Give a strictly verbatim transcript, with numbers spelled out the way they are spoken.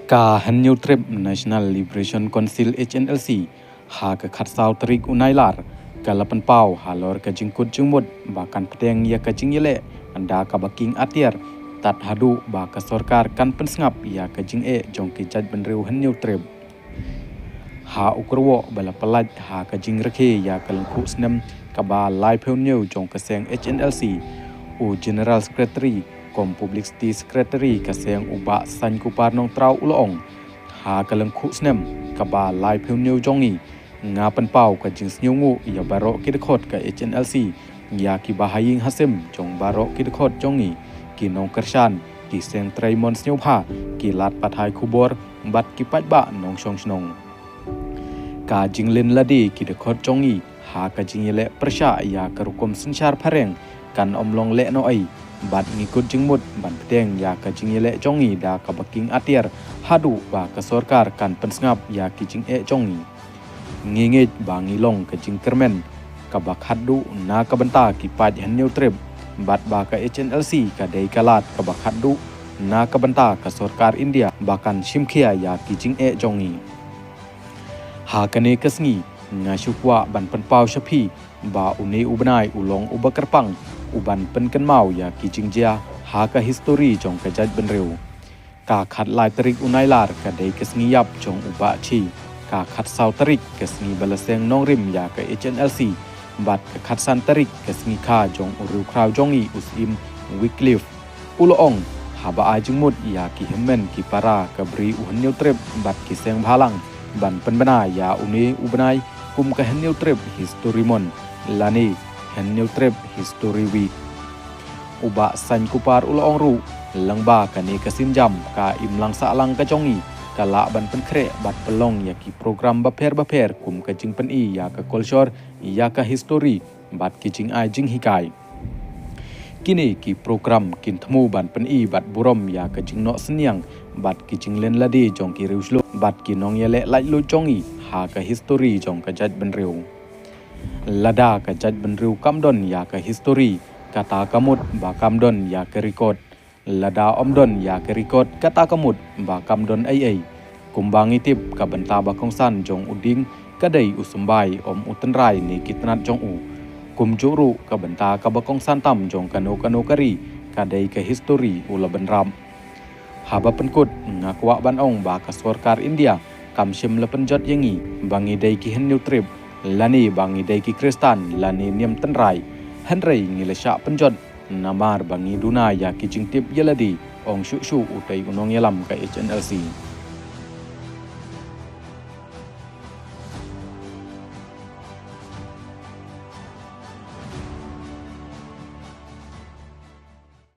Ka Hynñiewtrep National Liberation Council, H N L C, ha ka khatsaw tarik u Nailar, ka la pynpaw halor ka jingkut jingmut ba kan pteng ïa ka jingïaleh da kaba king atiar, tad haduh ba ka sorkar kan pynsngap ïa ka jingeh jong ki jaitbynriew Hynñiewtrep. Ha u kyrwoh ba la pyllait ha ka jingrakhe ïa ka lyngkhuh snem kaba laiphew hynñiew jong ka seng H N L C, u General Secretary kum Publicity Secretary ka seng, u Bah Sainkupar Nongtraw, u la ong: Ha ka lyngkhuh snem kaba laiphew hynñiew jong ngi, nga pynpaw ka jingsngewnguh ïa baroh ki dkhot ka H N L C, ïa ki bahaïing hasem jong baroh ki dkhot jong ngi, ki nongkyrshan, ki seng trei mon sngewbha, ki lad pathai khubor bad ki paidbah nongshong shnong. Ka jingleh lade ki dkhot jong ngi ha ka jingïaleh pyrshah ïa ka rukom synshar phareng kan ym long lehnohei, bad ngi kut jingmut ban pteng ïa ka jingïaleh jong ngi da kaba king atiar haduh ba ka sorkar kan pynsngap ïa ki jingeh jong ngi. Ngi ngeit ba ngi long ka jingkyrmen kaba khatduh na ka bynta ki paid Hynñiewtrep, bad ba ka H N L C ka dei ka lad kaba khatduh na ka bynta ka sorkar India ba kan shimkhia ïa ki jingeh jong ngi. Ha kane ka sngi, nga shu kwah ban pynpaw sha phi ba une u bnai u long uba kyrpang, uban pynkynmaw ïa ki jingjia ha ka histori jong ka jaitbynriew. Ka khatlai tarik u Nailar ka dei ka sngi ïap jong u Bah Shi. Ka khatsaw tarik ka sngi ba la seng nongrim ïa ka H N L C. Bad ka khatsan tarik ka sngi kha jong u riewkhraw jong ngi u Syiem Wycliffe. U la ong, haba ai jingmut ïa ki hynmen ki para ka bri u Hynñiewtrep bad ki seng bhalang ban pynbna ïa une u bnai kum ka Hynñiewtrep History Month lane Hynñiewtrep History Week. U Bah Sainkupar u la ong ruh, lyngba kane ka sienjam, ka imlang sahlang ka jong ngi ka lah ban pynkhreh bad pynlong ïa ki program bapher bapher kum ka jingpyni ïa ka culture, ïa ka histori bad ki jingai jinghikai. Kine ki program kin thmu ban pyni bad burom ïa ka jingnoh synñiang bad ki jingleh lade jong ki riewshlur bad ki nongïaleh laitluid jong ngi ha ka histori jong ka jaitbynriew. Lada ka jaitbynriew kam don ïa ka histori, kata ka mut ba kam don ïa ka record. Lada ym don ïa ka record, kata ka mut ba kam don ei ei. Kumba ngi tip, ka bynta ba kongsan jong u dieng ka dei u symbai, ym u tynrai ne ki tnat jong u. Kumjuh ruh ka bynta kaba kongsan tam jong kano kano ka ri ka dei ka histori, u la bynrap. Haba pynkut, nga kwah ban ong ba ka sorkar India kam shym la pynjot ïa ngi ba ngi dei ki Hynñiewtrep, lane ba ngi dei ki Khristan, lane niam tynrai. Hynrei ngi la shah pynjot namar ba ngi duna ïa ki jingtip ïa lade, ong shuh shuh utei u nongïalam ka H N L C.